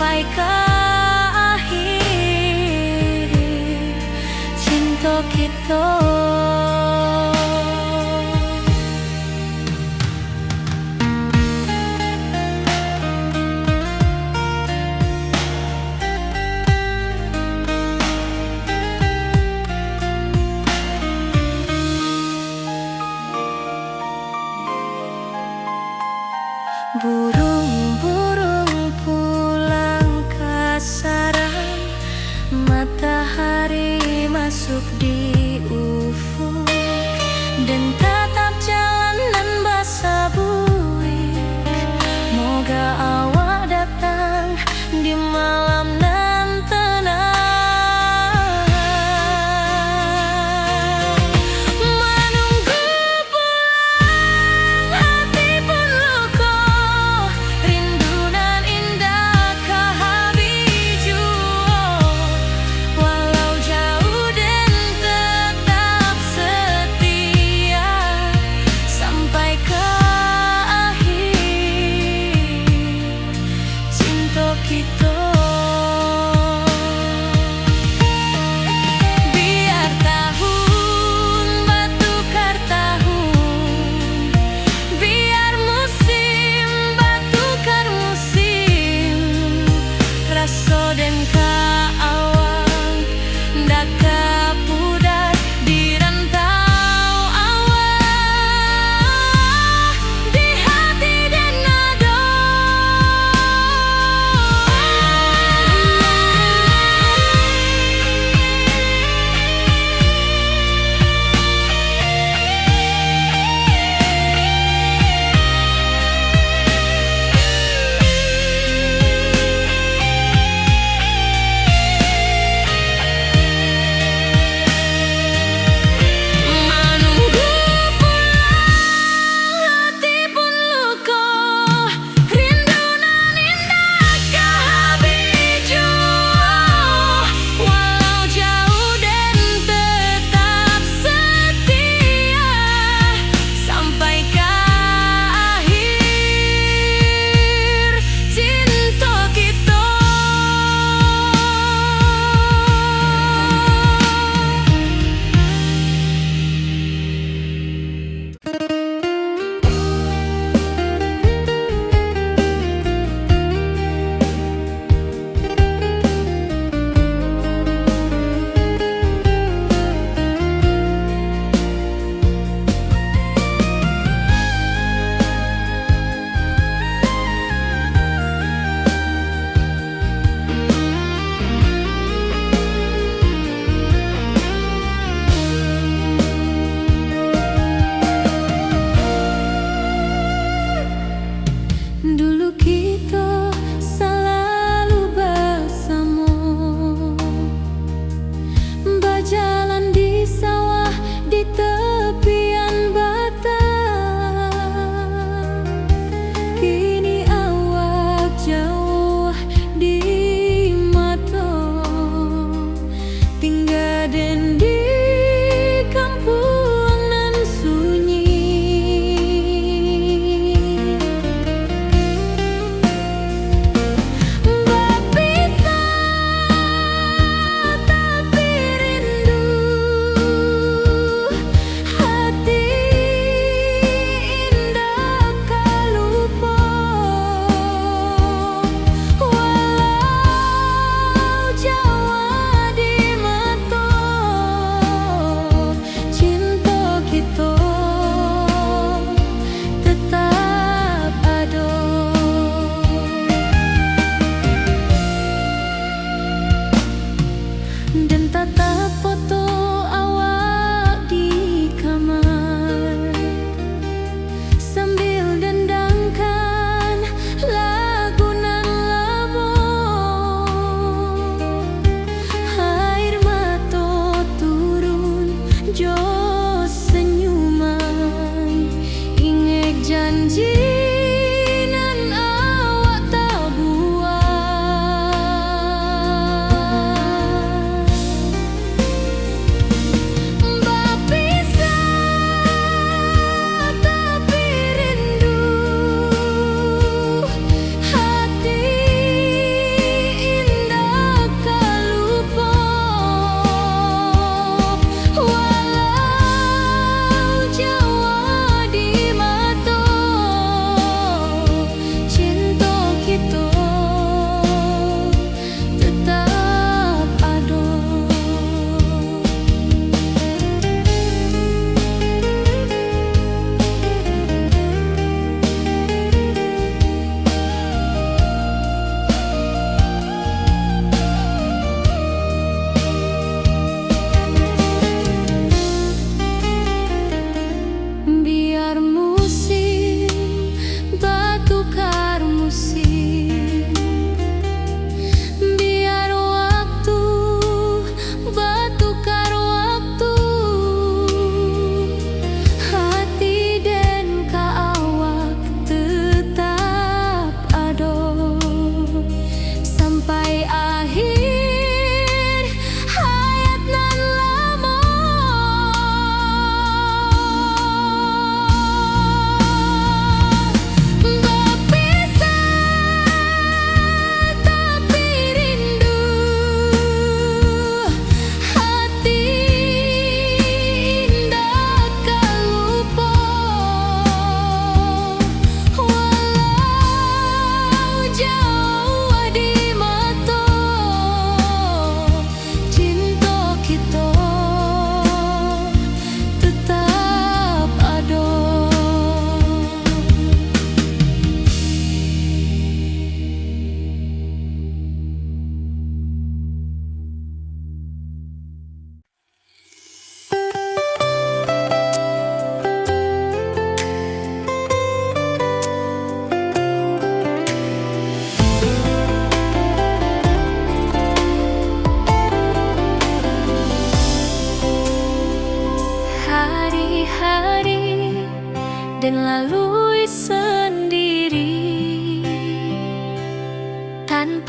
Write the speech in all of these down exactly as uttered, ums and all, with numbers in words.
sampai ka akhiri cinto kito. Burung-burung pulang ka sarang, matahari masuk di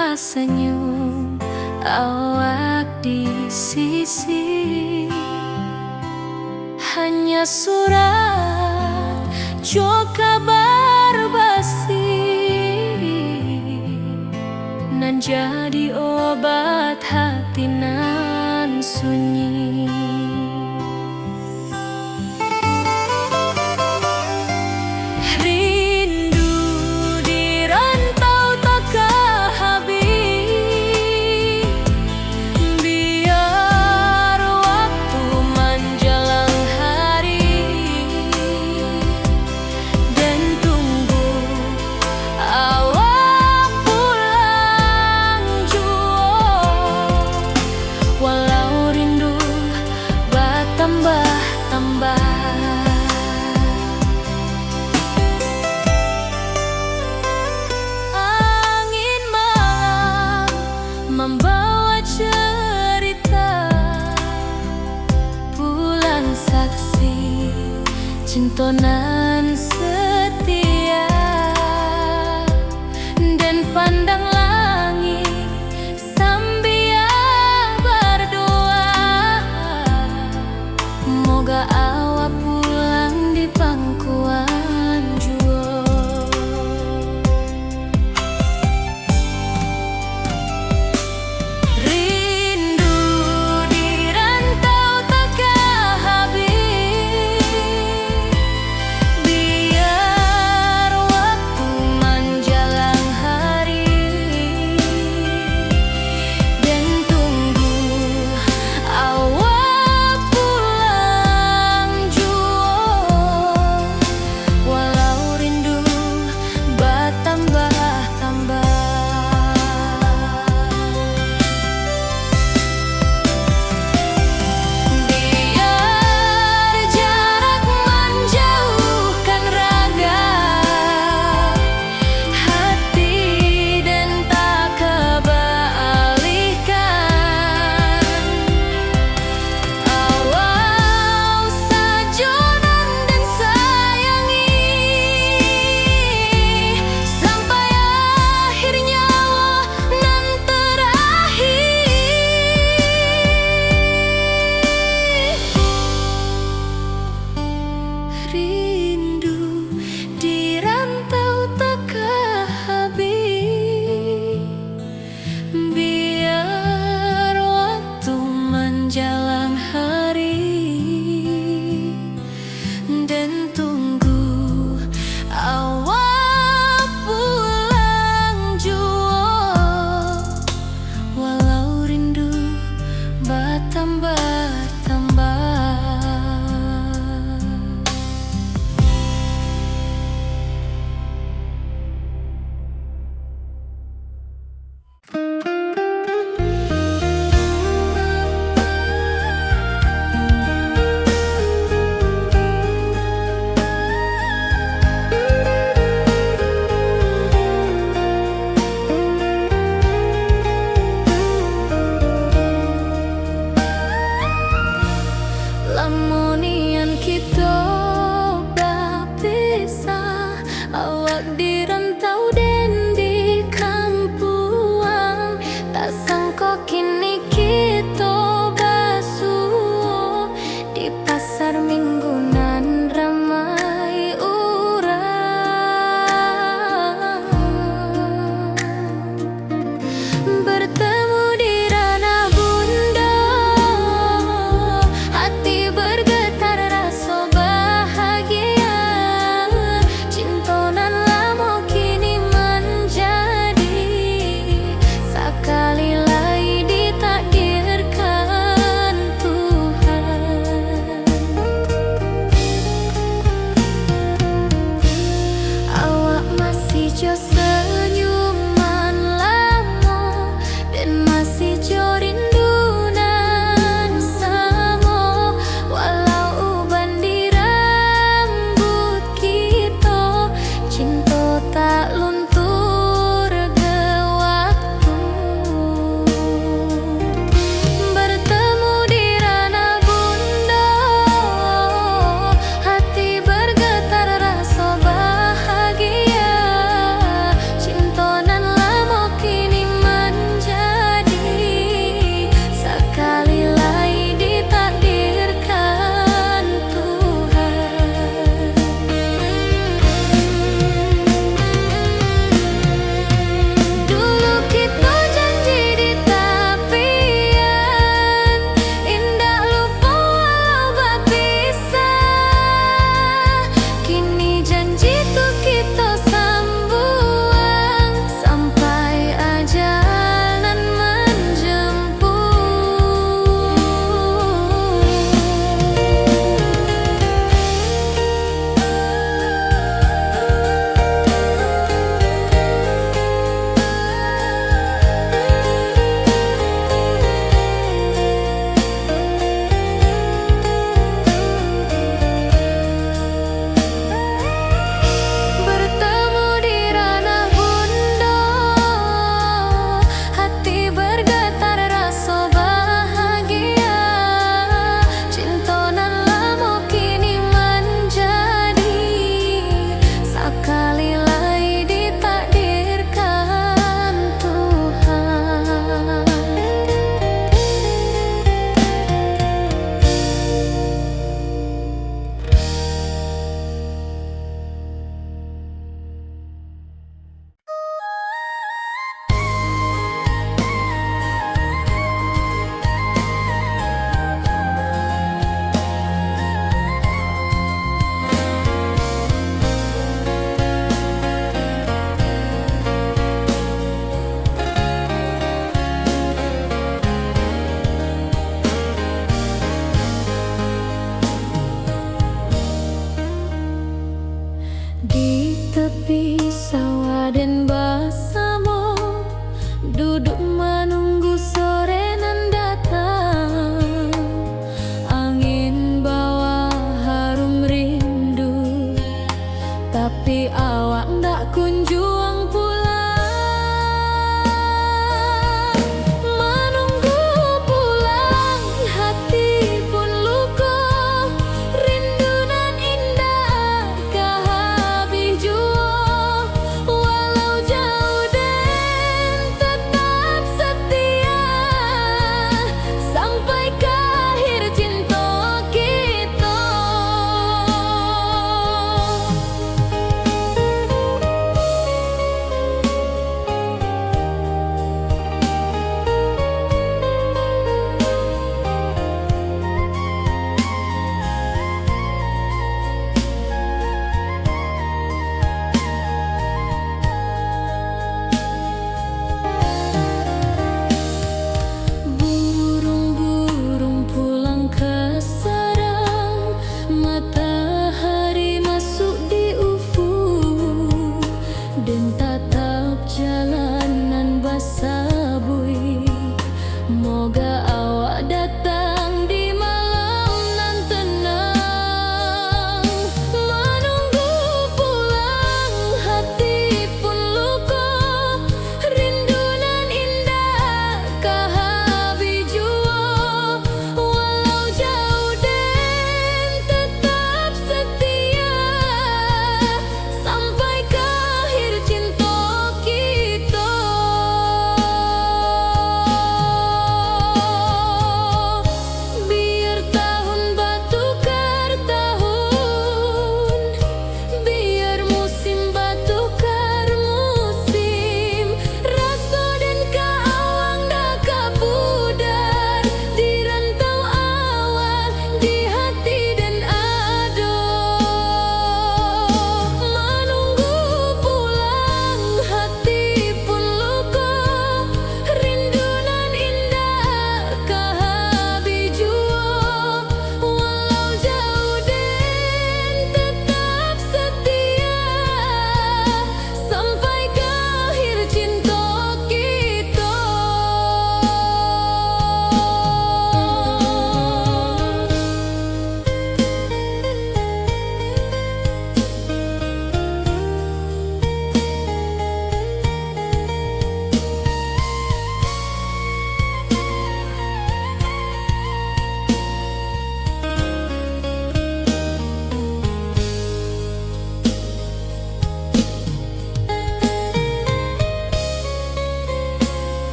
Sanyum awak di sisi, hanya surat jo kabar basi, nan jadi obat hati nan sunyi. Rindu di rantau takah habih, biar waktu manjalang hari, den tunggu awak pulang juo, walau rindu batambah-tambah. Angin malam mambawa carita pulang saksi cinto nan setia, den pandang langik sambia bardoa, moga awak pulang di pangkuan juo. Rindu di rantau takah habih,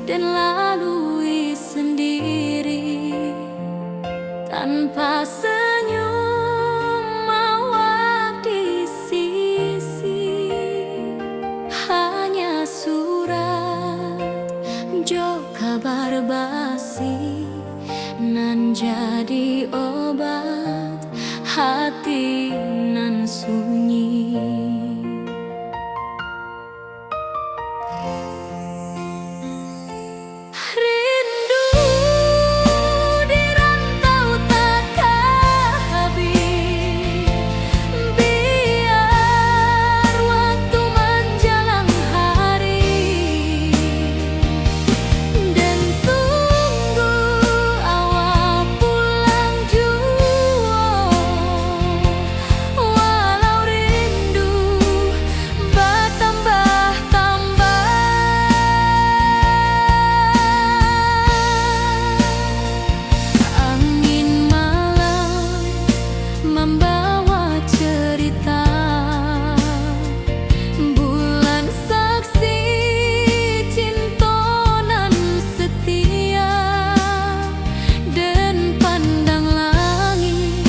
den lalui sendiri, tanpa senyum awak di sisi. Hanya surat jo kabar basi nan jadi obat hati nan sunyi. Rindu di rantau takah habih, biar waktu manjalang hari, den tunggu awak pulang juo. Walau rindu batambah-tambah, angin malam mambawa cerita. Bulan saksi cinto nan setia, den pandang langik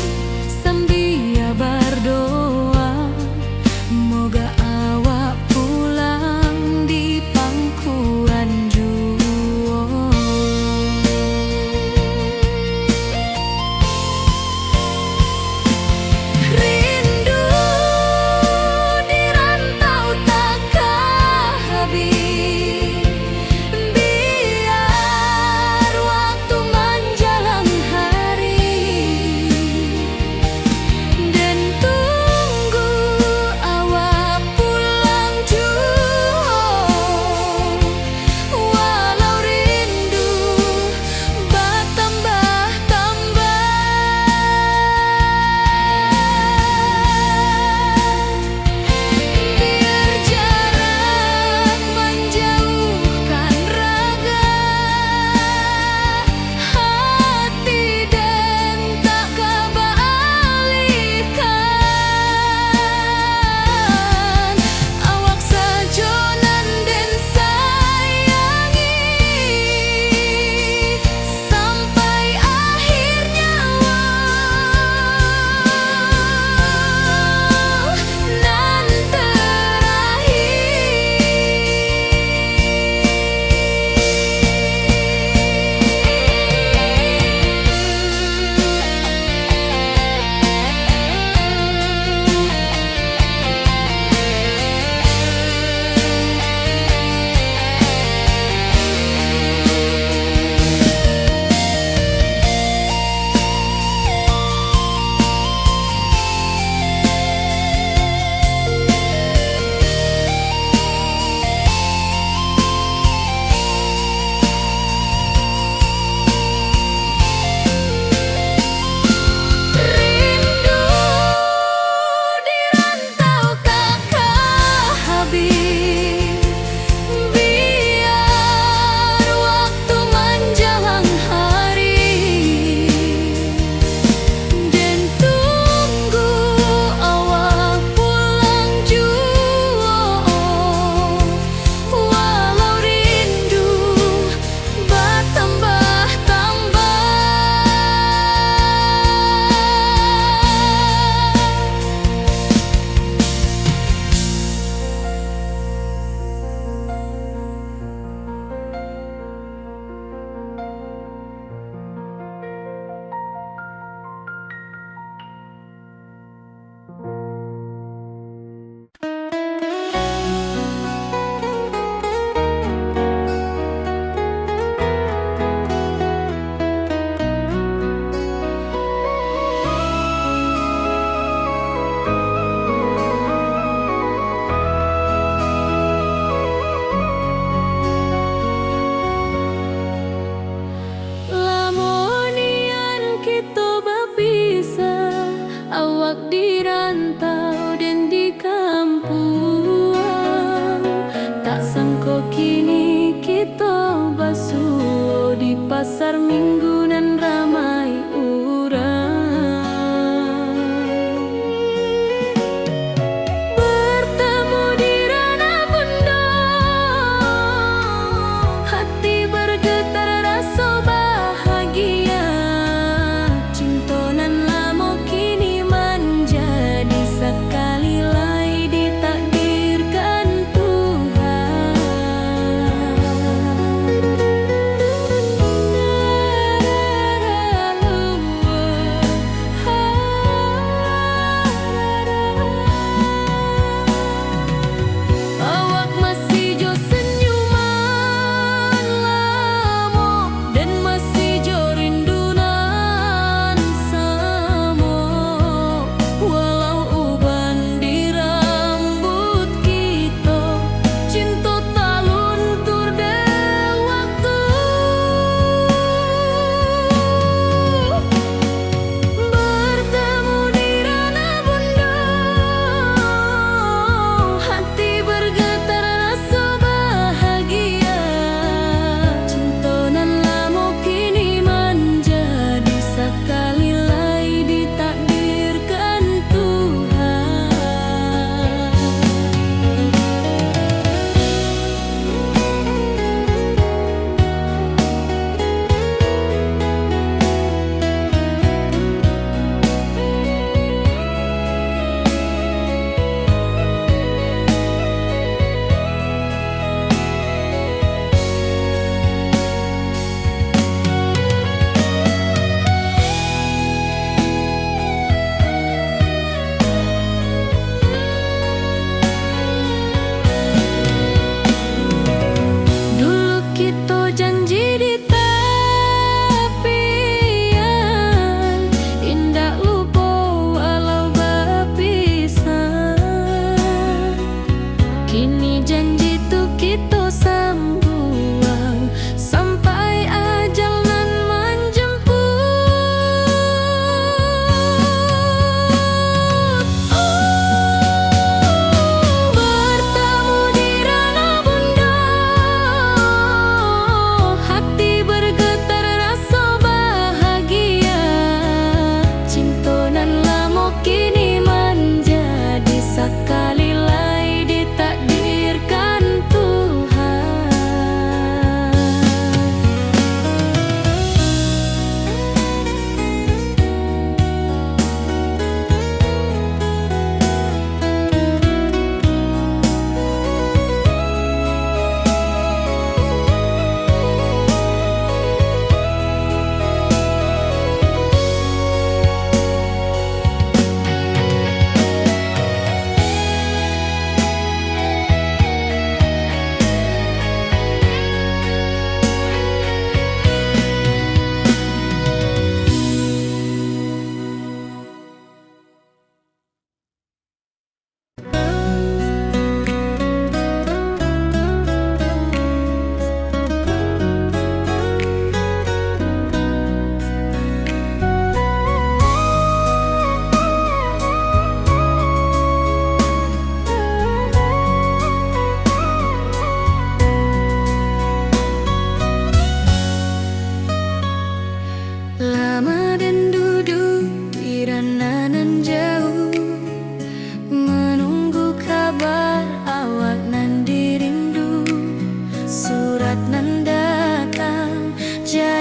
sambia bardoa, moga awak pulang di pangkuan juo. Rindu di rantau takah habih, biar waktu manjalang hari, den tunggu awak pulang juo. Walau rindu batambah-tambah, biar jarak manjauhkan raga, hati den tak ka baalihkan. Awak sajo nan den sayangi, sampai akhir nyawa nan terakhir. Rindu di rantau takah habih, biar waktu manjalang hari, den tunggu awak pulang juo. Walau rindu batambah-tambah, Lamo nian kito bapisah, awak di rantau den di kampuang. Tak sangko kini kito basuo di pasar Minggu nan ramai urang. Bertemu di ranah bundo, hati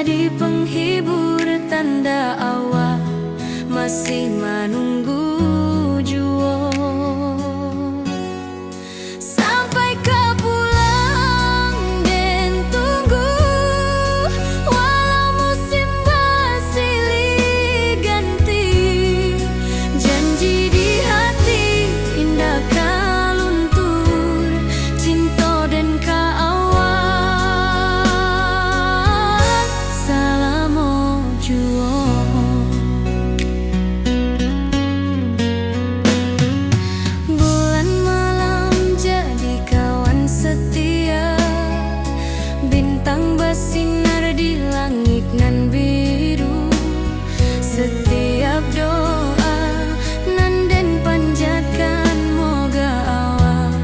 Jadi penghibur tanda awak masih manunggu juo. Sampai ka pulang den tunggu, walau musim basilih ganti. Janji di hati indak ka luntur, cinto den ka awak salamo juo. Bulan malam jadi kawan setia, bintang basinar di langik nan biru. Setiap doa nan den panjatkan, moga awak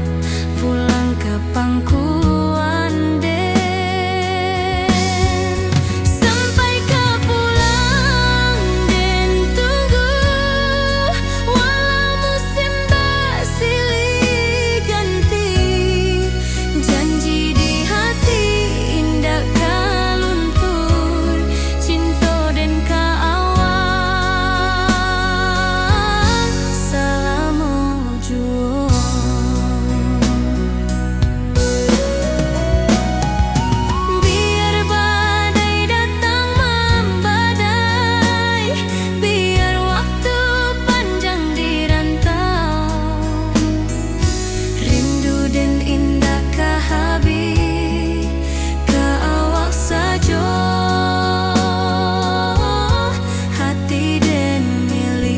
pulang ka pangkuan den. Sampai ka pulang den tunggu, walau musim basilih ganti. Janji di hati indak ka luntur, cinto den ka awak salamo juo. Biar badai datang mambadai, biar waktu panjang di rantau, rindu den indak ka habih, ka awak sajo hati den milik.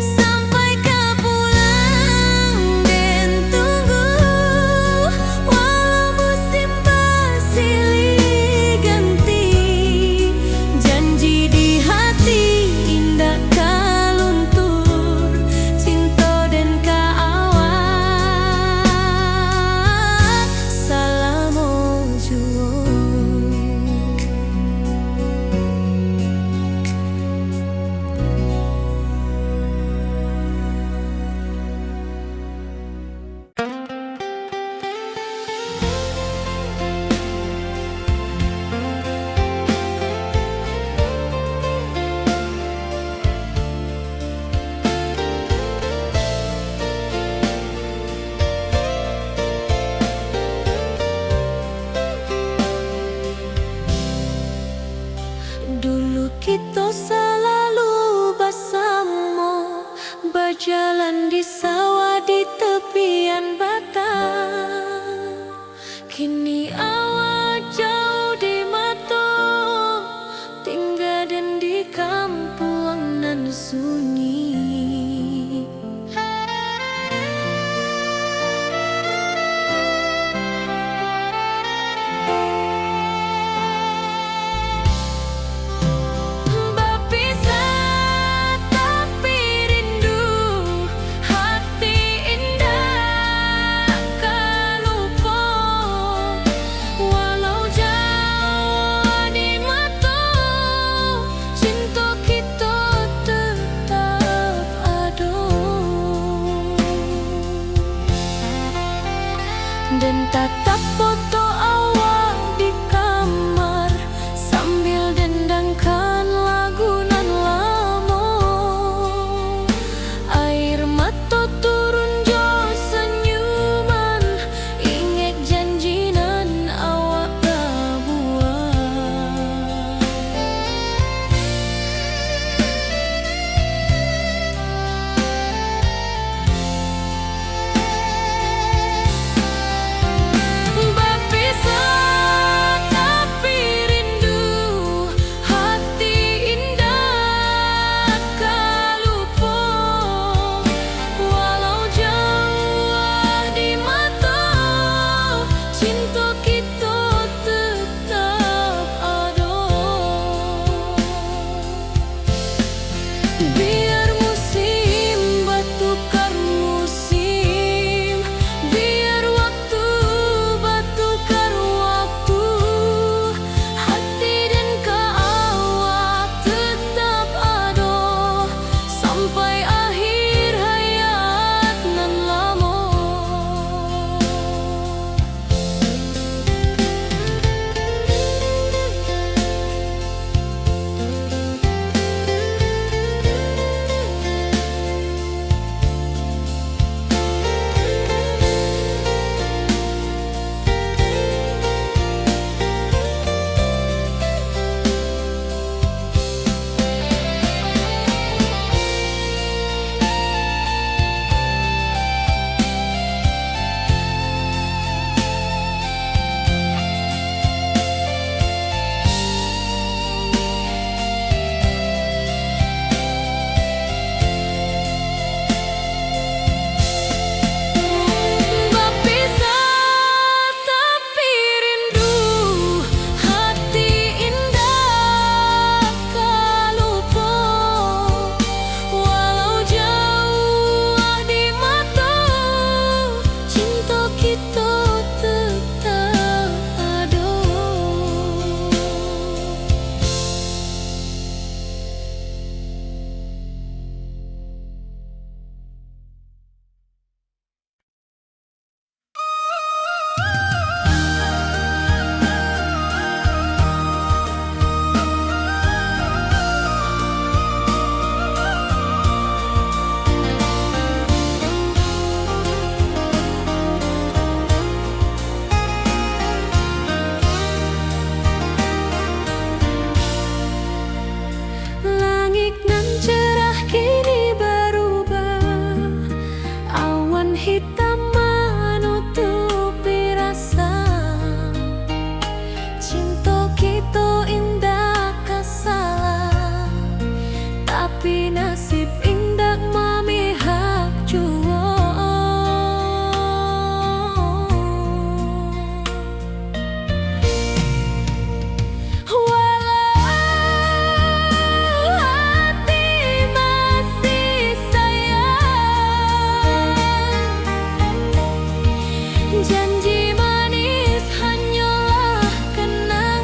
Sampai ka pulang den tunggu, walau musim basilih ganti. Janji di hati indak ka luntur, cinto den ka awak salamo juo. Dulu kito salalu basamo, bajalan di sawah di tepian batang. Kini awak jauah di mato, tingga den di kampuang nan sunyi. Bapisah tapi rindu, hati indak ka lupo. Walau jauah di mato, cinto kito tetap Biar musim batukar musim, biar waktu batukar waktu, hati den ka awak tetap ado, sampai akhir hayat nan lamo. Bapisah tapi rindu, hati indak ka lupo. Walau jauah di mato, cinto kito tetap ado. Langik nan cerah kini barubah, awan hitam manutupi rasa. Cinto kito indak ka salah, tapi nasib indak mamihak juo. Walau hati masih sayang, janji manis hanyolah kenangan.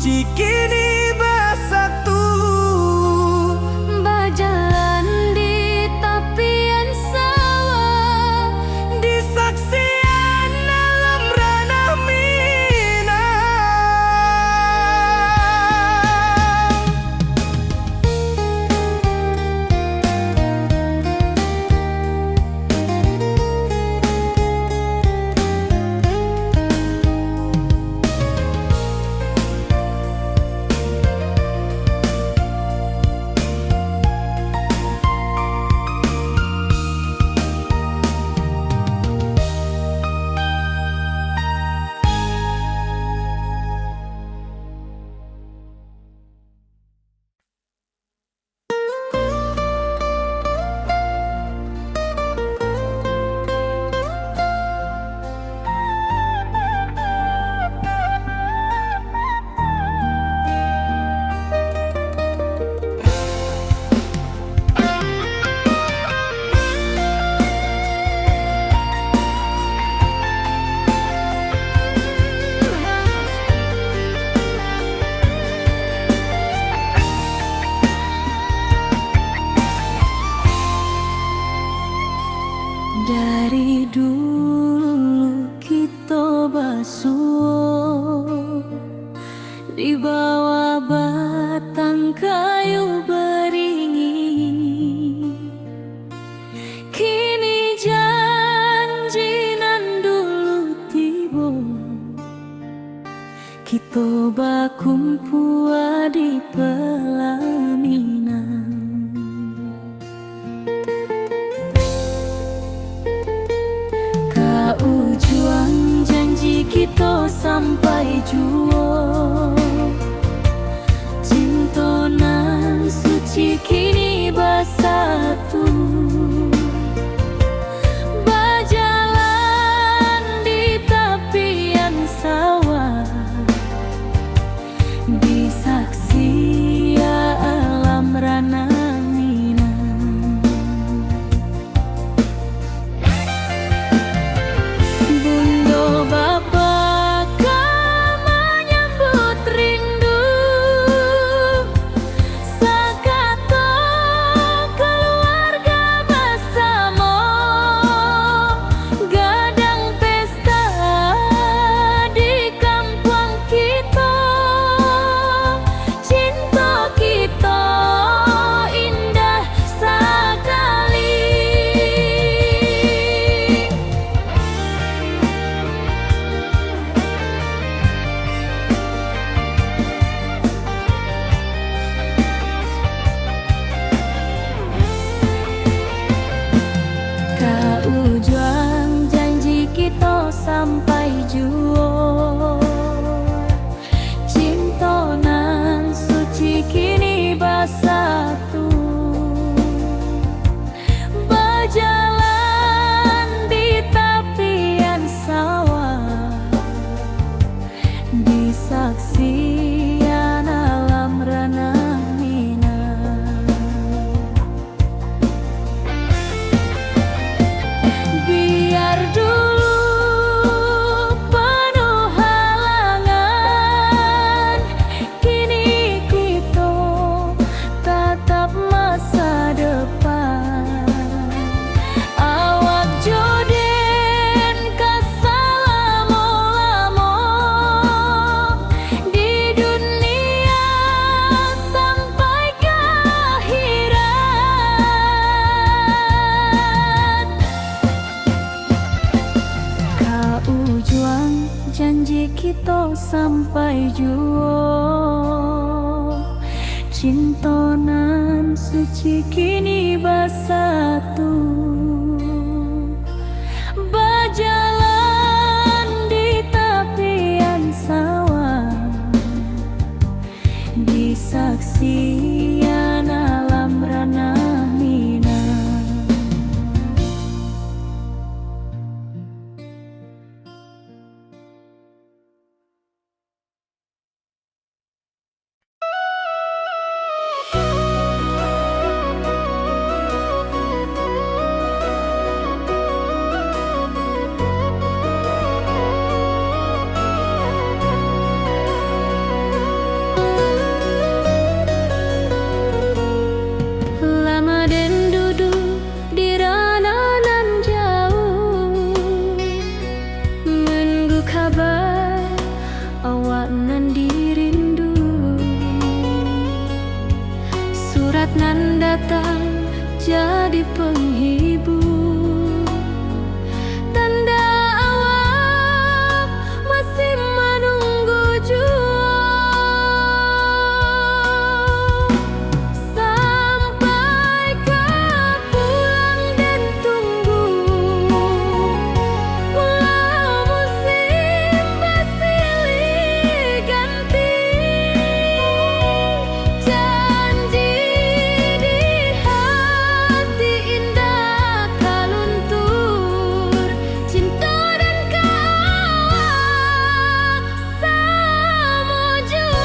Kini basatu, bajalan di tapian sawah, di saksian alam ranah Minang. Dari dulu kito basuo di bawah batang kayu baringin. Kini janji nan dulu tibo, kito bakumpua di pelaminan. Ka ujuang janji kito sampai juo, cinto nan suci kini basatu. Bajalan di tapian sawah, di saksian alam ranah Minang. Bundo bapa ka manyambut rindu, sakato kaluarga basamo, gadang pesta di kampuang kito, cinto kito indah sakali. Ka ujuang janji kito sampai juo, cinto nan suci kini basatu. Bajalan di tapian sawah, di saksian alam ranah Minang. Biar dulu panuh halangan, kini kito tatap masa depan. Awak jo den ka salamo-lamo di dunia sampai ka akhirat. Ka ujuang janji kito sampai juo, cinto nan suci kini basatu. Bajalan di tapian sawah, di saksian alam ranah Minang. nan datang jadi penghibur. Tanda awak masih manunggu juo. Sampai ka pulang den tunggu, walau musim basilih ganti. Janji di hati indak ka luntur, cinto den ka awak samo juo.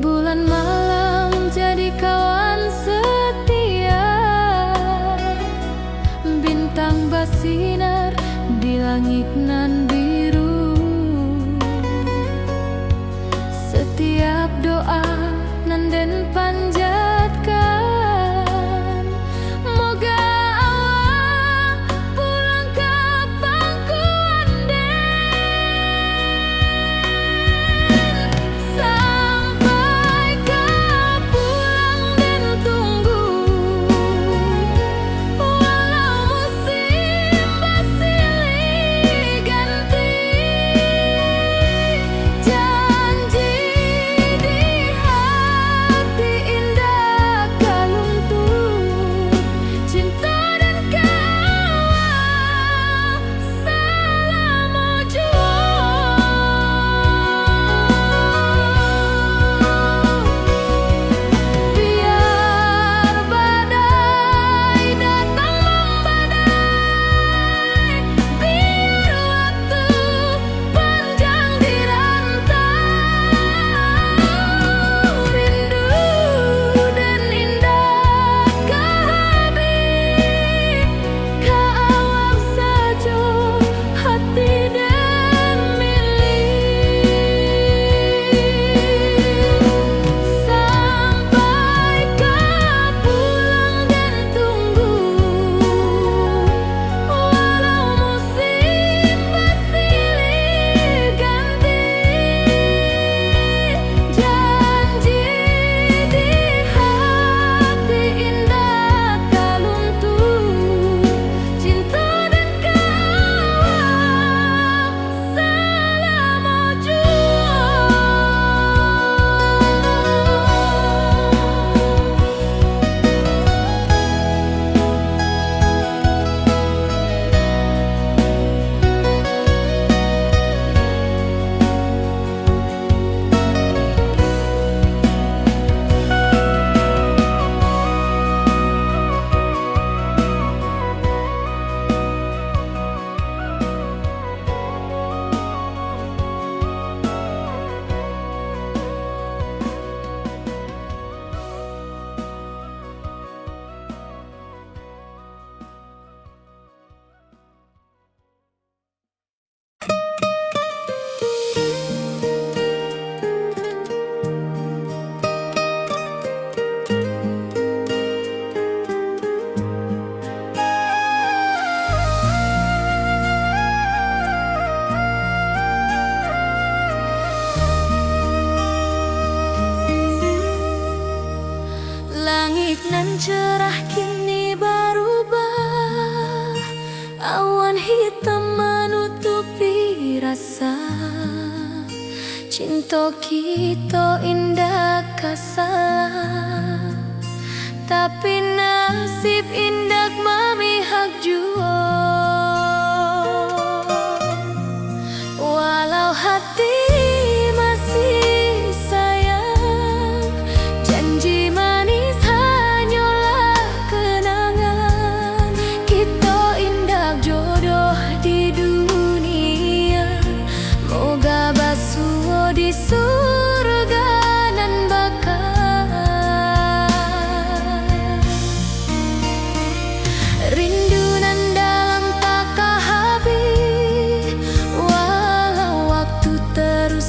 Bulan malam jadi kawan setia, bintang basinar di langik nan biru. Setiap doa nan den panjatkan, moga awak pulang ka pangkuan den. Sampai ka pulang den tunggu, walau musim basilih ganti. Janji di hati indak ka luntur, cinto den ka awak salamo juo. Biar badai datang mambadai, biar waktu panjang di rantau, rindu den indak ka habih. Ka awak sajo hati den milih. Sampai ka pulang den tunggu, walau musim basilih ganti. Janji di hati indak ka luntur, cinto den ka awak salamo juo. Langik nan cerah kini barubah, awan hitam manutupi rasa. Cinto kito indak ka salah, tapi nasib indak mamihak juo. Walau hati masih sayang, janji manis hanyolah kenangan. Kito indak jodoh di dunia, moga basuo di surga nan baka. Rindu nan dalam tak ka habih, walau waktu terus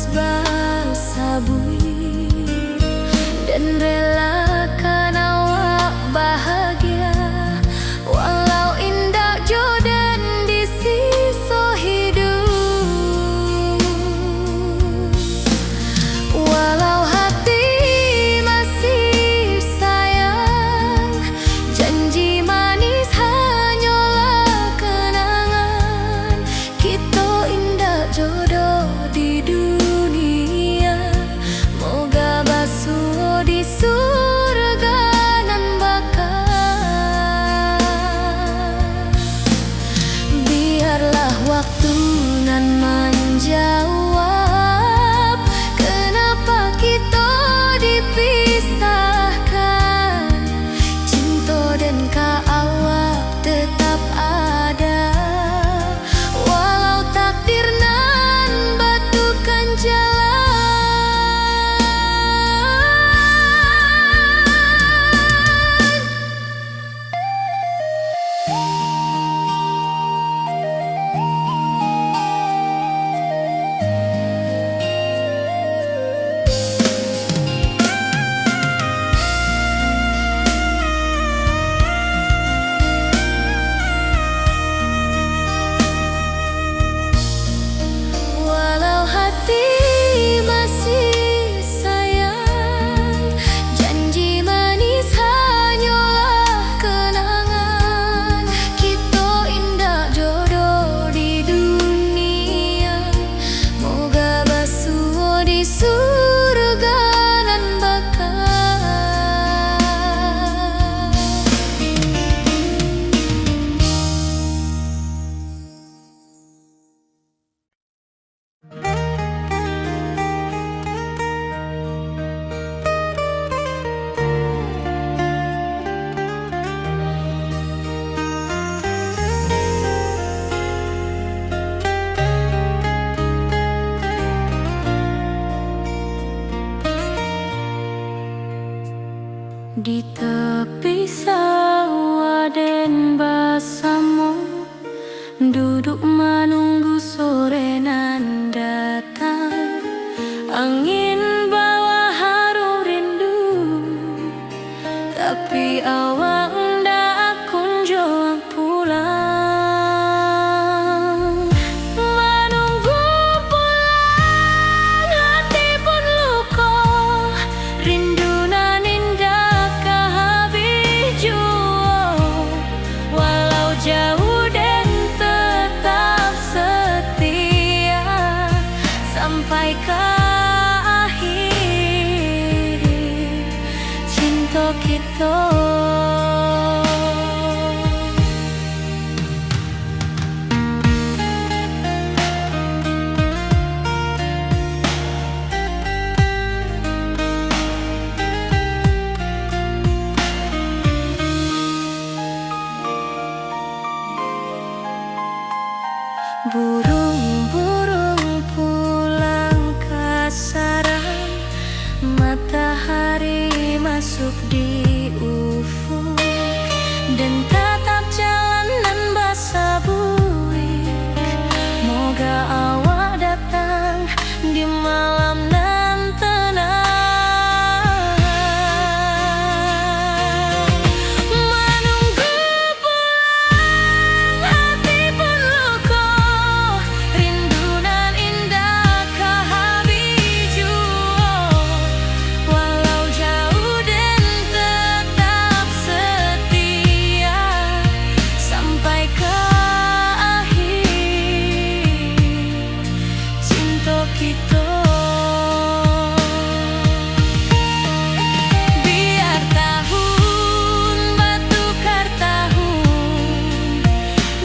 Biar tahun batukar tahun,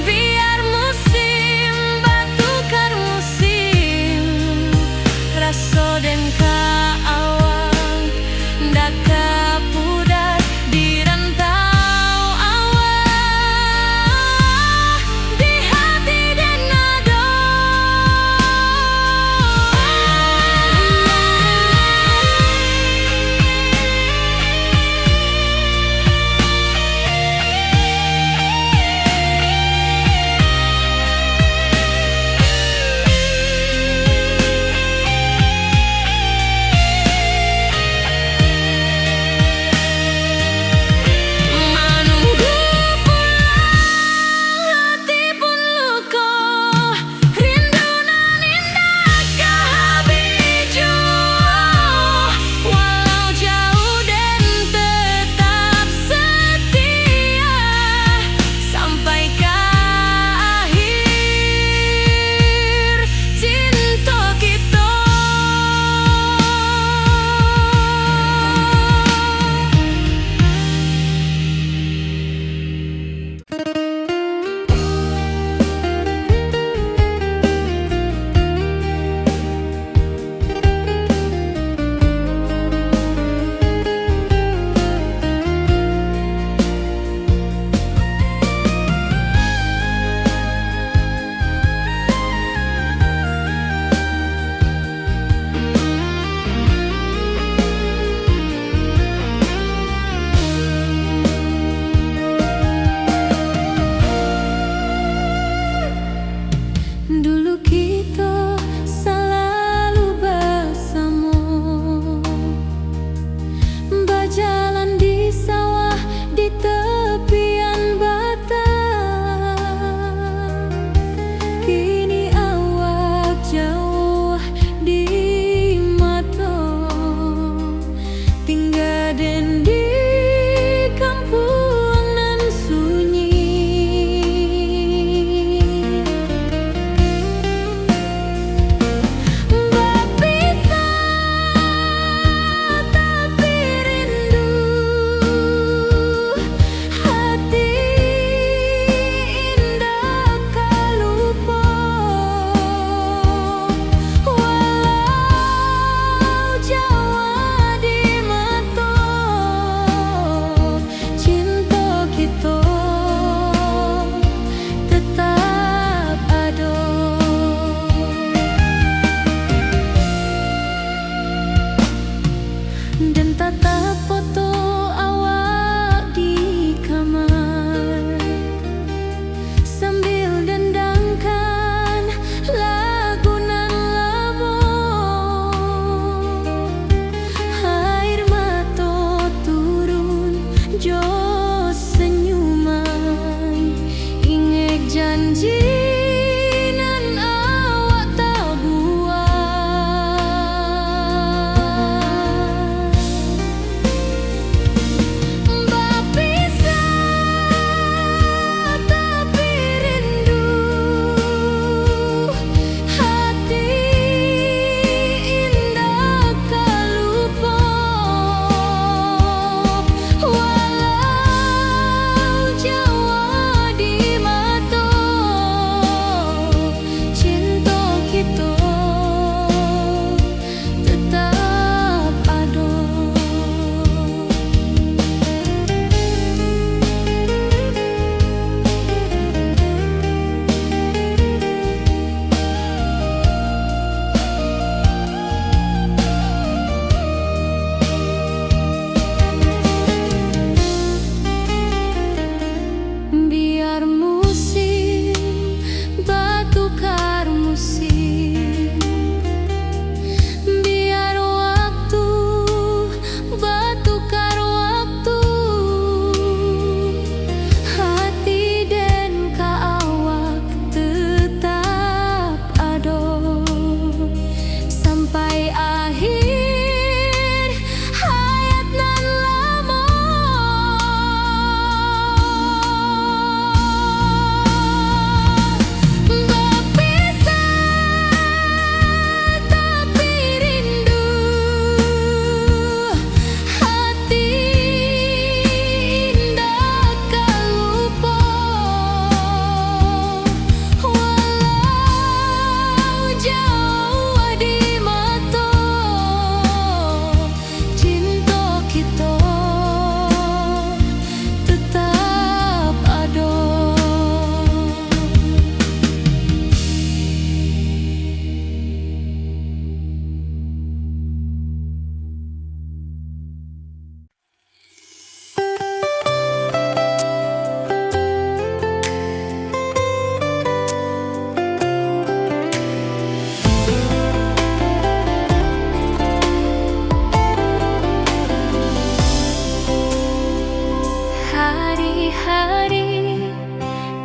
biar musim batukar musim, raso den ka awak ndak ka pudar di rantau awak. Di hati den ado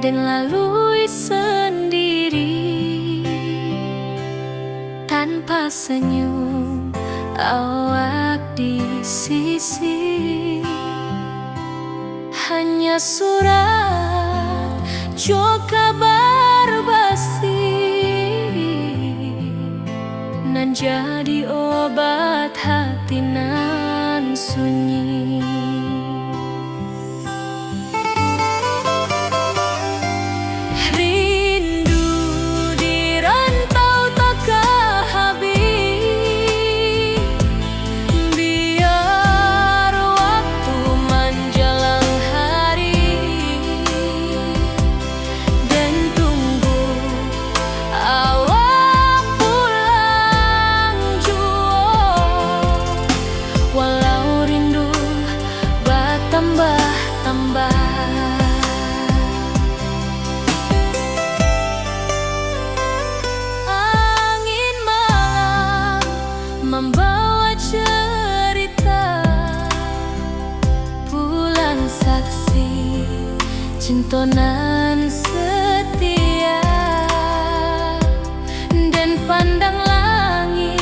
Den lalui sandiri, tanpa senyum awak di sisi. Hanya surat jo kabar basi, nan jadi obat hati nan sunyi. Rindu di rantau takah habih, biar waktu manjalang hari, den tunggu awak pulang juo, walau rindu batambah-tambah. Angin malam mambawa cerita, pulang saksi cinto nan setia. Den pandang langik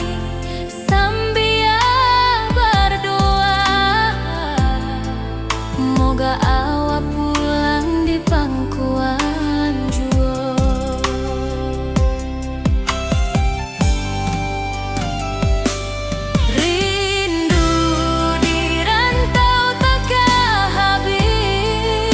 sambia bardoa, moga awak pulang di pangkuan juo. Rindu di rantau takah habih,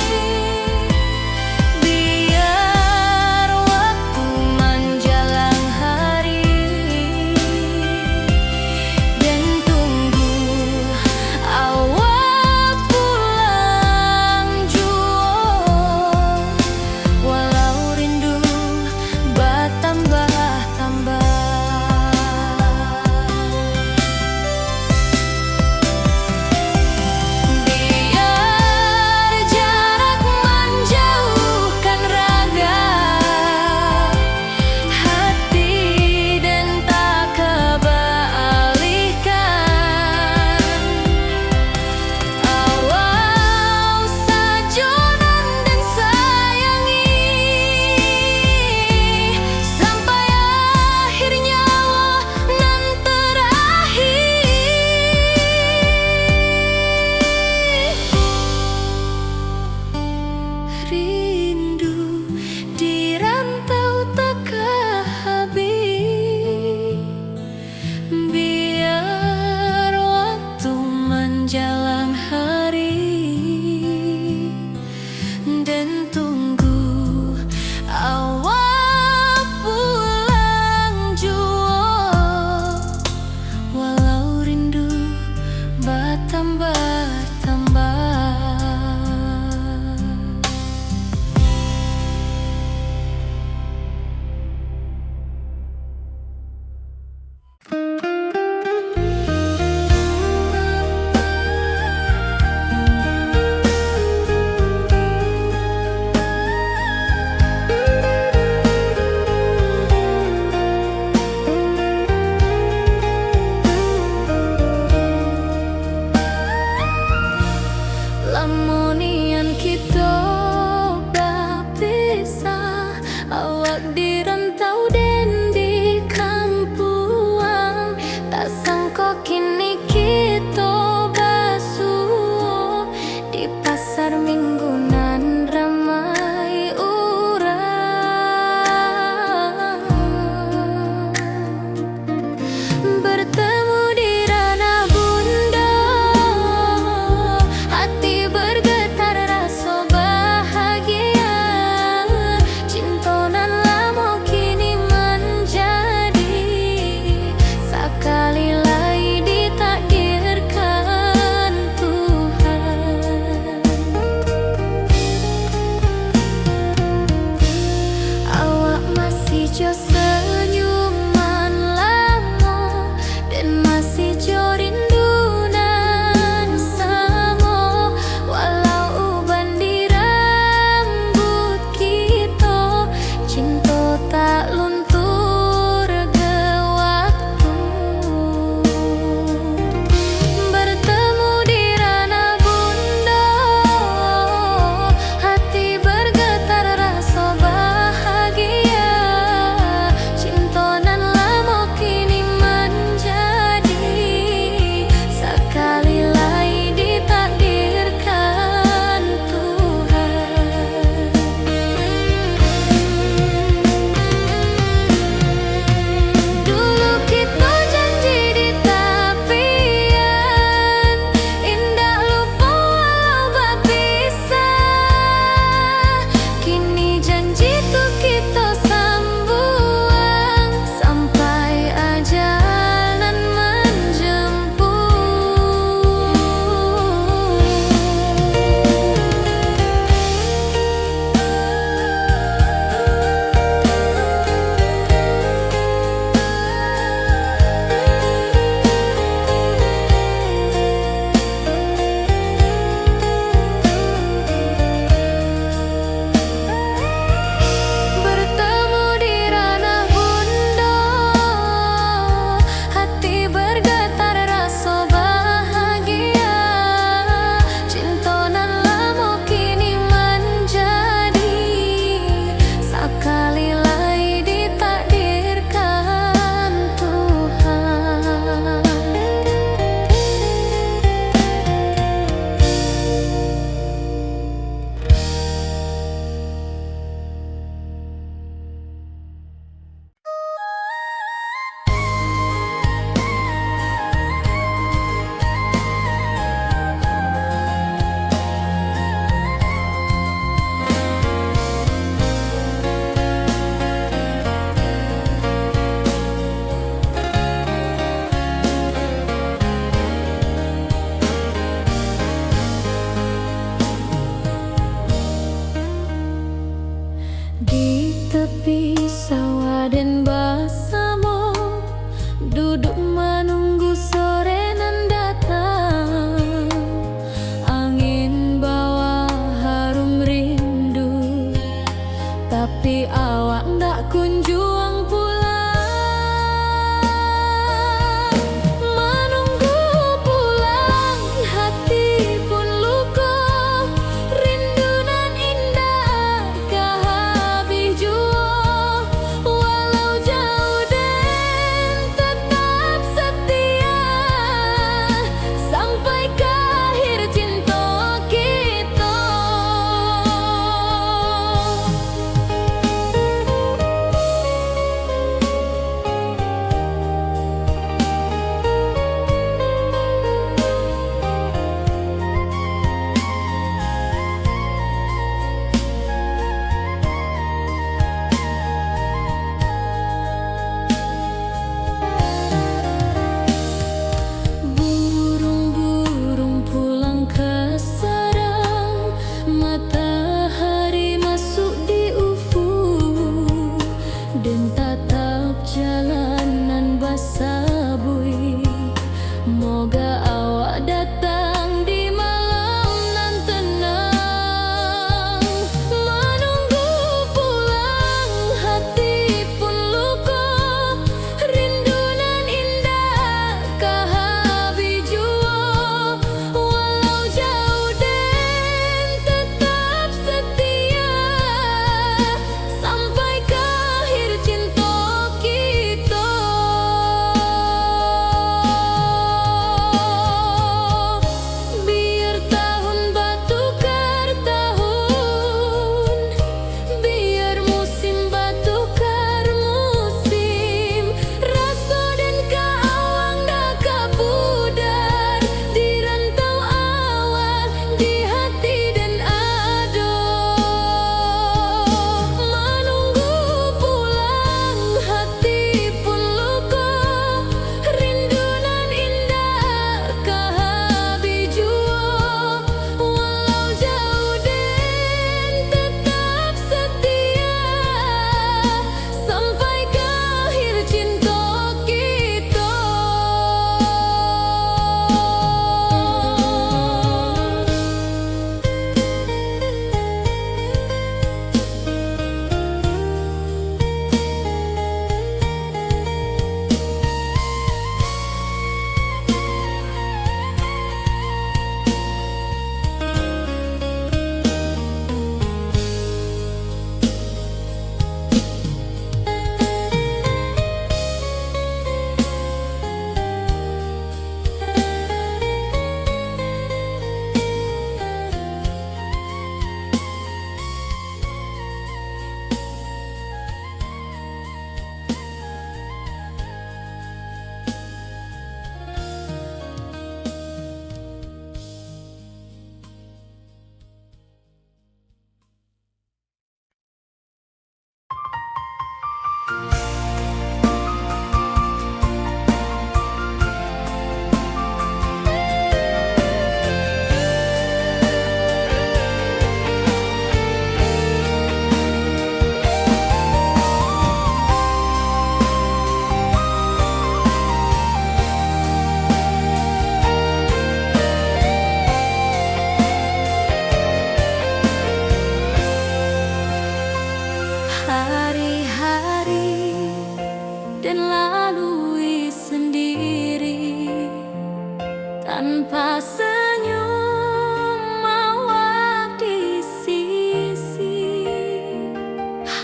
Tanpa senyum awak di sisi,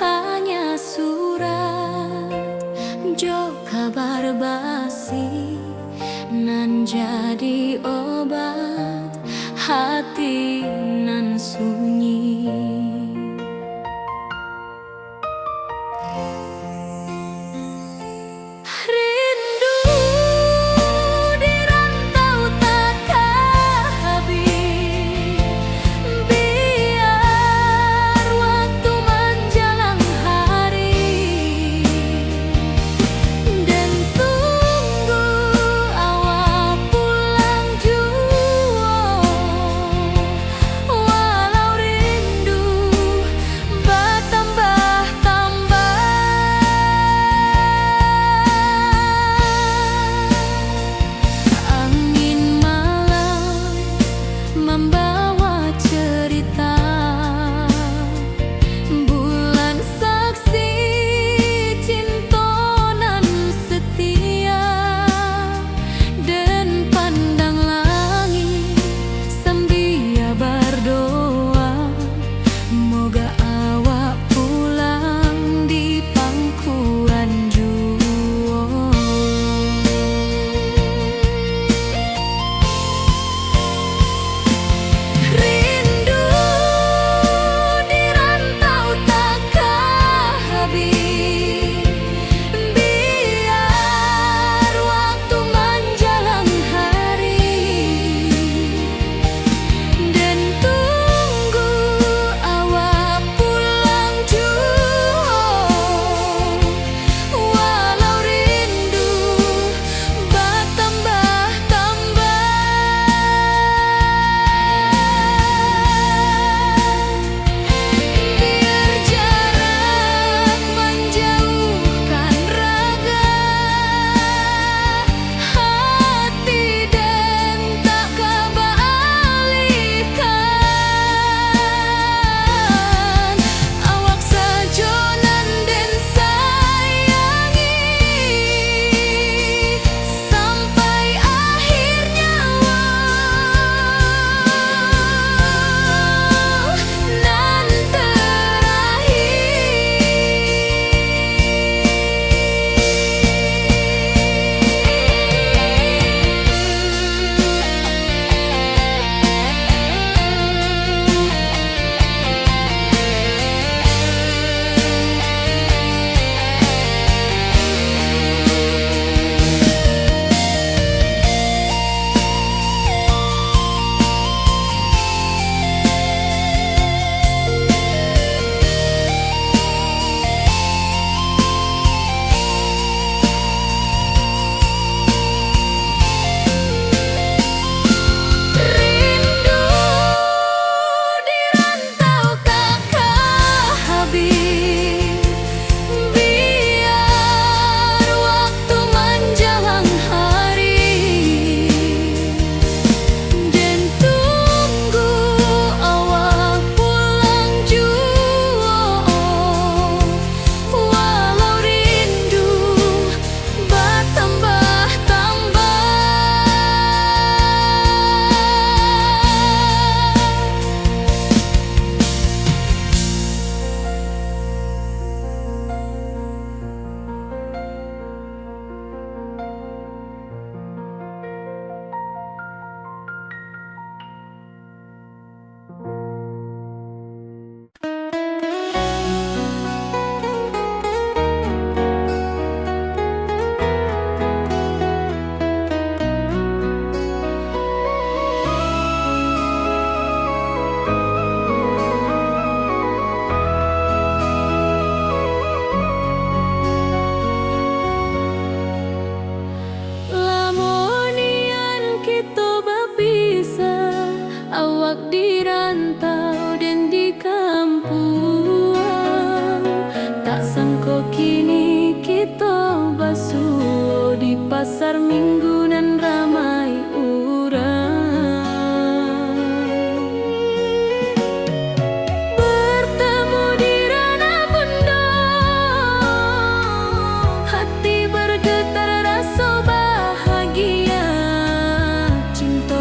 hanya surat jo kabar basi, nan jadi obat hati nan sunyi. Rindu di rantau takah habih, biar waktu manjalang hari, den tunggu awak pulang juo. Walau rindu batambah-tambah, angin malam mambawa cerita. Bulan saksi cinto nan setia, den pandang langik sambia bardoa, moga awak pulang di pangkuan juo. Rindu di rantau takah habih, biar waktu manjalang hari, den tunggu awak pulang juo. Walau rindu batambah-tambah, biar jarak manjauhkan raga, hati den tak ka baalihkan. Awak sajo nan den sayangi, sampai akhir nyawa nan terakhir. Rindu di rantau takah habih, biar waktu manjalang hari, den tunggu awak pulang juo. Walau rindu batambah-tambah. Lamo nian kito bapisah, awak di rantau den di kampuang. Tak sangko kini kito basuo di pasar Minggu nan ramai urang. Bertemu di ranah bundo, hati bergetar raso bahagia. Cinto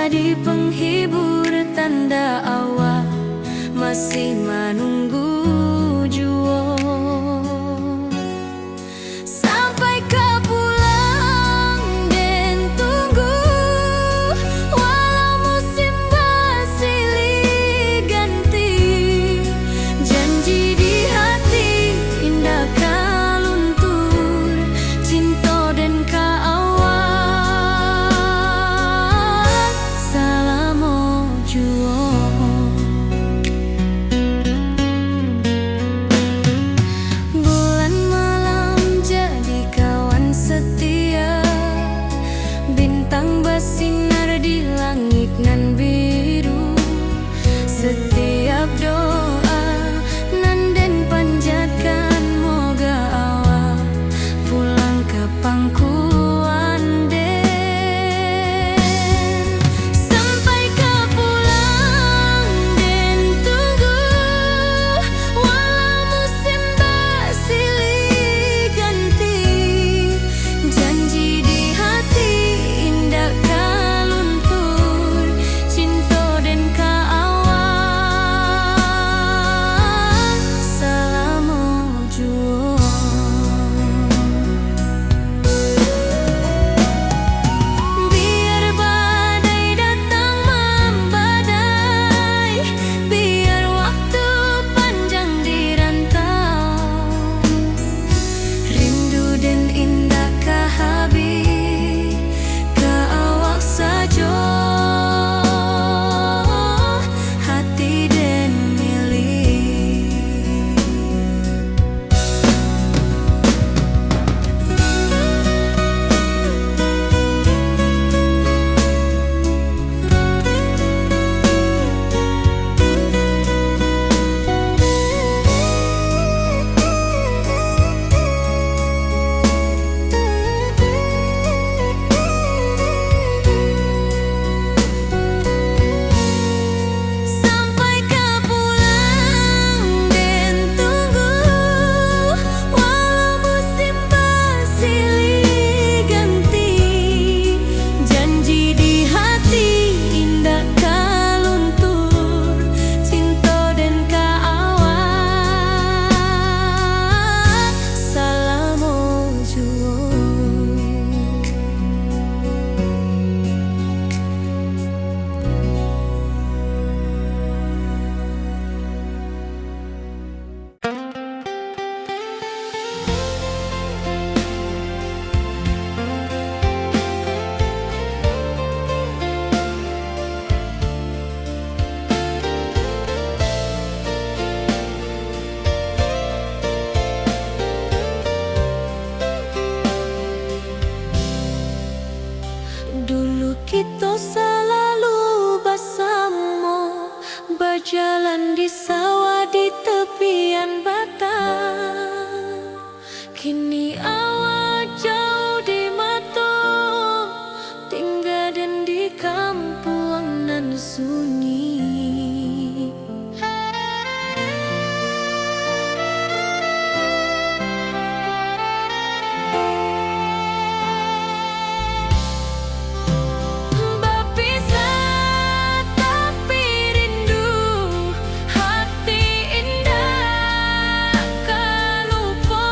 Jadi penghibur tanda awak masih manunggu juo. Sampai ka pulang den tunggu, walau musim basilih ganti. Janji di hati indak ka luntur, cinto den ka awak salamo juo. Bulan malam jadi kawan setia, bintang basinar di langik nan biru. Setiap doa nan den panjatkan, moga awak pulang ka pangkuan den. Sampai ka pulang den tunggu, walau musim basilih ganti. Janji di hati indak ka luntur, cinto den ka awak salamo juo. Biar badai datang mambadai, biar waktu panjang di rantau, rindu den indak ka habih, ka awak sajo hati den milik. Sampai ka pulang den tunggu, walau musim basilih ganti. Janji di hati indak ka luntur, cinto den ka awak salamo juo. Dulu kito salalu basamo, bajalan di sawah di tepian batang. Kini awak jauah di mato, tingga den di kampuang nan sunyi. Bapisah tapi rindu, hati indak ka lupo.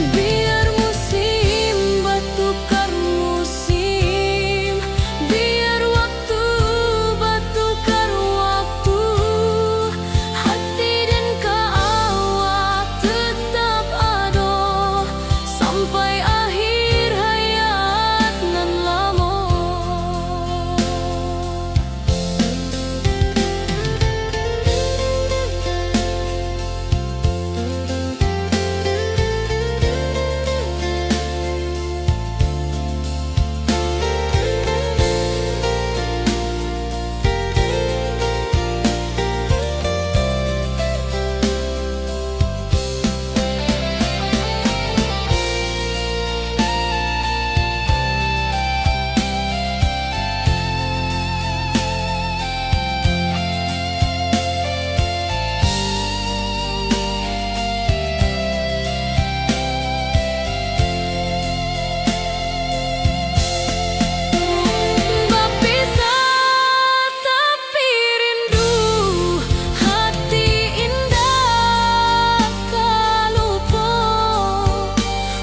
Biar musim batukar musim, biar waktu batukar waktu, hati den ka awak tetap ado, sampai akhir hayat nan lamo. Bapisah tapi rindu, hati indak ka lupo.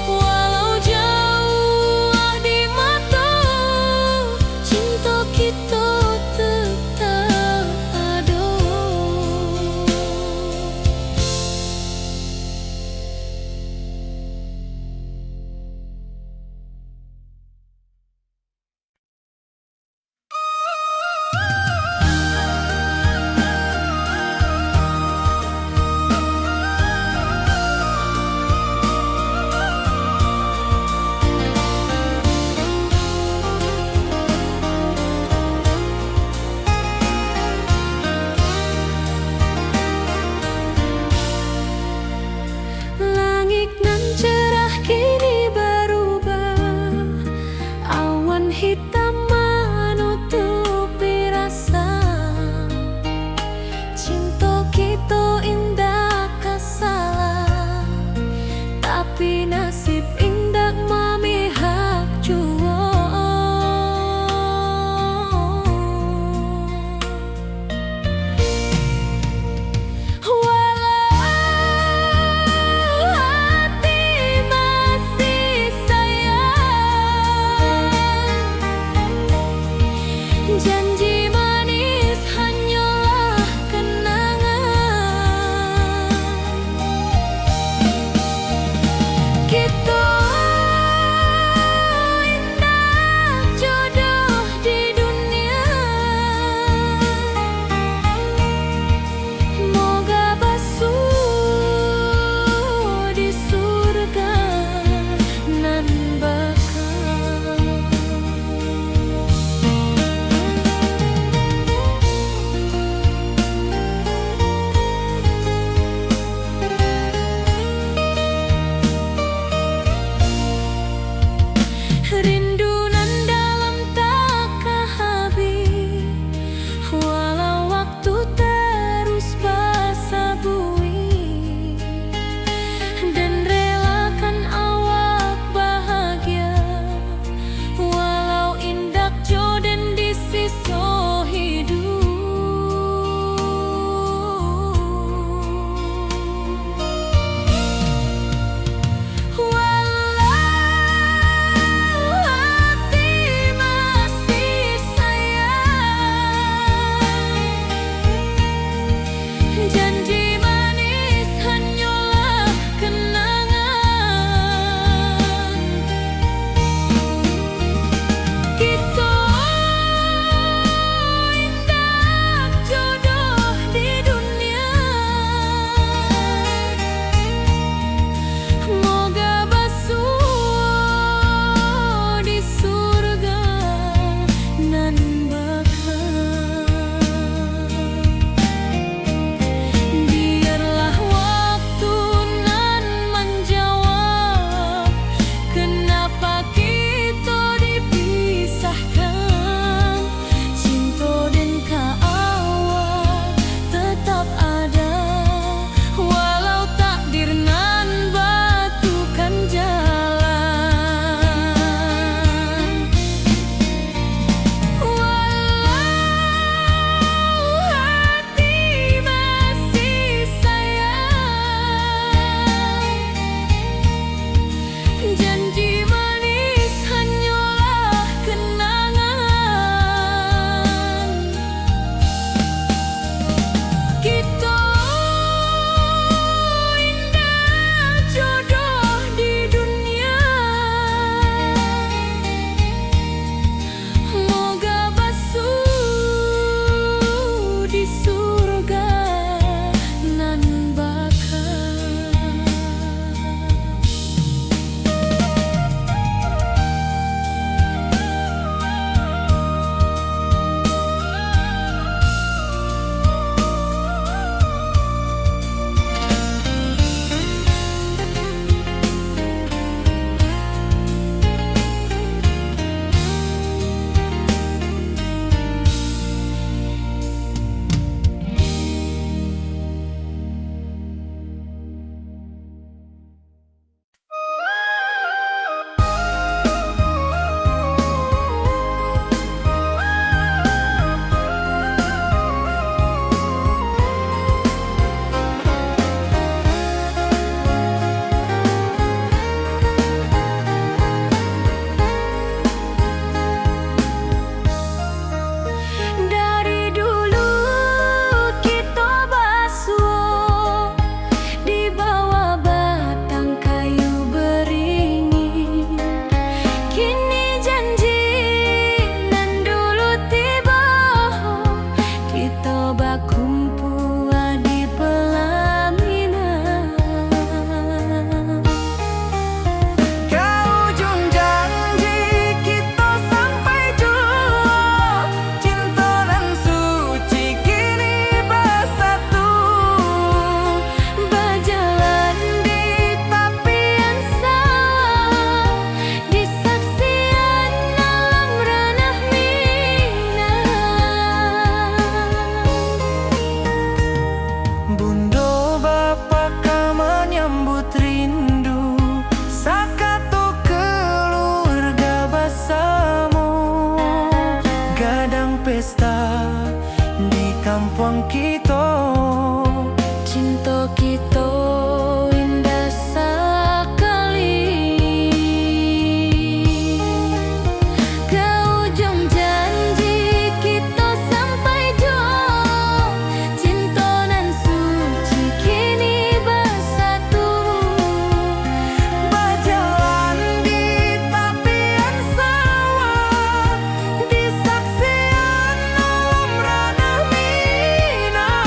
Walau jauah di mato, cinto kito tetap ado. Langik nan cerah kini barubah, awan hitam manutupi rasa. Cinto kito indak ka salah, tapi nasib indak mamihak juo. Walau hati masih sayang, janji manis hanyolah kenangan. Kito Kampuang kito, cinto kito indah sakali. Ka ujuang janji kito sampai juo, cinto nan suci kini basatu. Bajalan di tapian sawah, di saksian alam ranah Minang.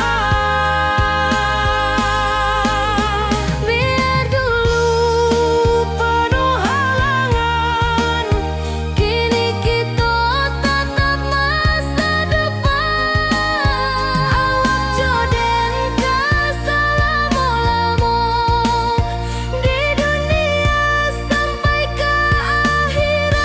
Biar dulu panuh halangan, kini kito tatap masa depan. Awak jo den ka salamo-lamo di dunia sampai ka akhirat.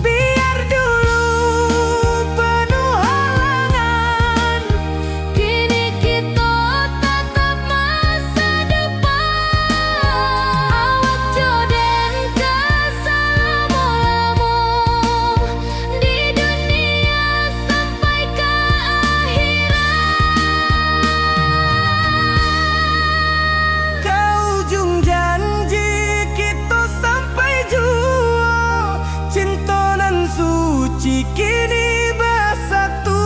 Biar dulu panuh halangan, kini kito tatap masa depan. Awak jo den ka salamo-lamo di dunia sampai ka akhirat. Ka ujuang janji kito sampai juo, cinto nan suci kini basatu.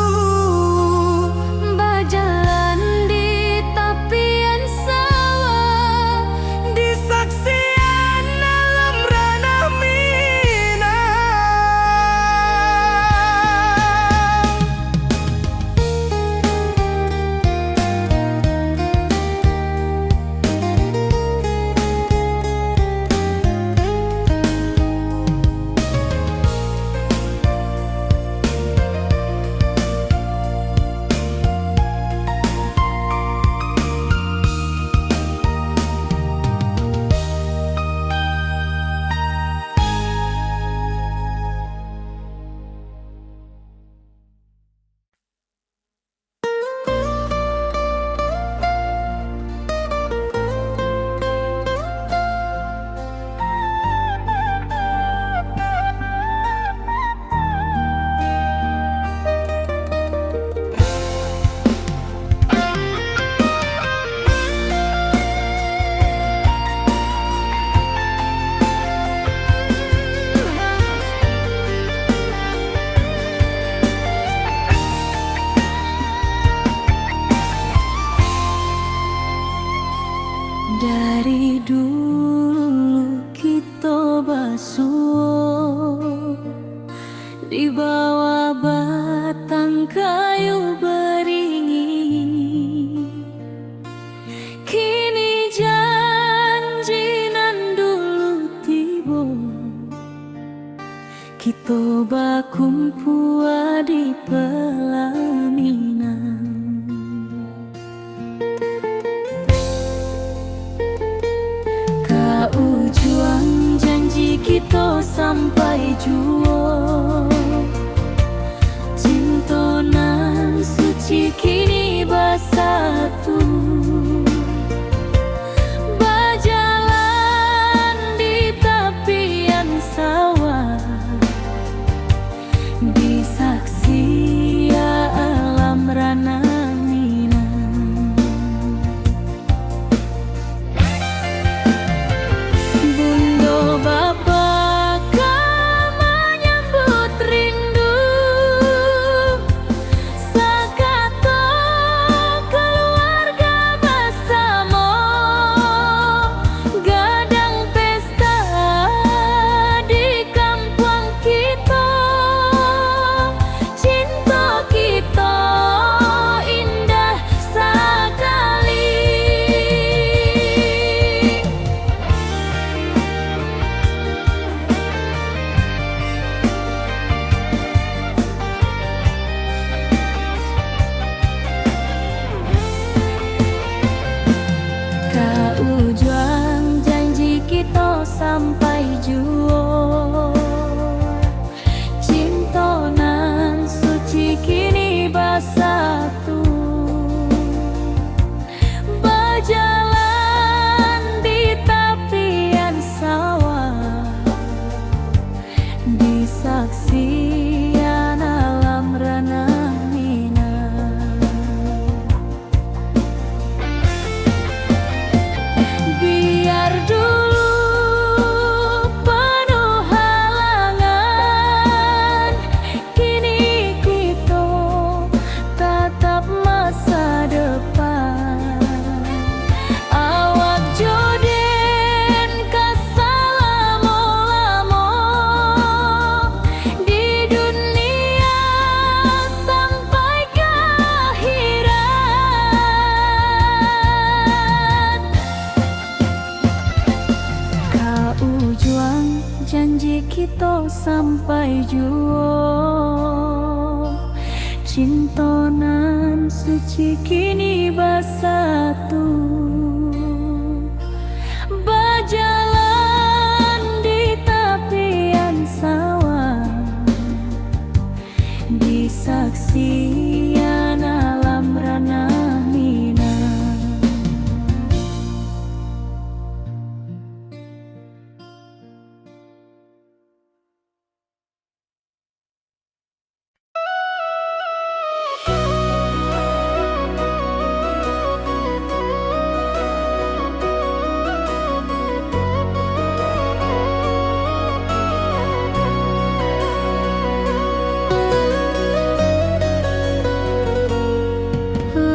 Bajalan di tapian sawah, di saksian alam ranah Minang. Dari dulu kito basuo di bawah batang kayu baringin. Kini janji nan dulu tibo, kito bakumpua di palaminan. Ka ujuang janji kito sampai juo, cinto nan suci kini basatu. Bajalan di tapian sawah, di saksian alam ranah Minang. Bundo bapa ka manya- Cinto nan suci kini basatu, bajalan di tapian sawah, di saksian alam ranah Minang.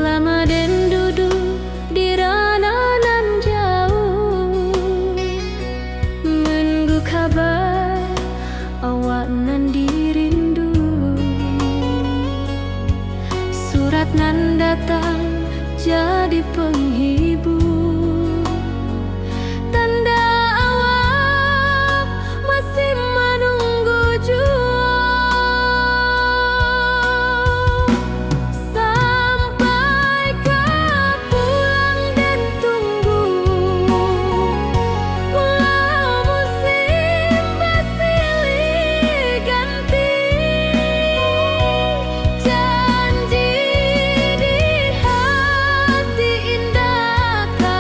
Lama den duduak di ranah nan jauah, manunggu kaba awak nan dirindu. Surat nan datang jadi panghibur, tanda awak masih manunggu juo. Sampai ka pulang den tunggu, pulau musim basilih ganti, janji di hati indak ka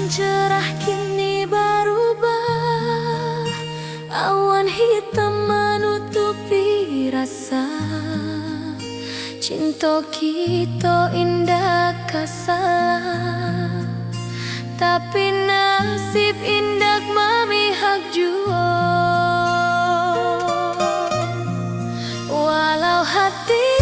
Cerah kini barubah, awan hitam manutupi rasa. Cinto kito indak ka salah, tapi nasib indak mamihak juo. Walau hati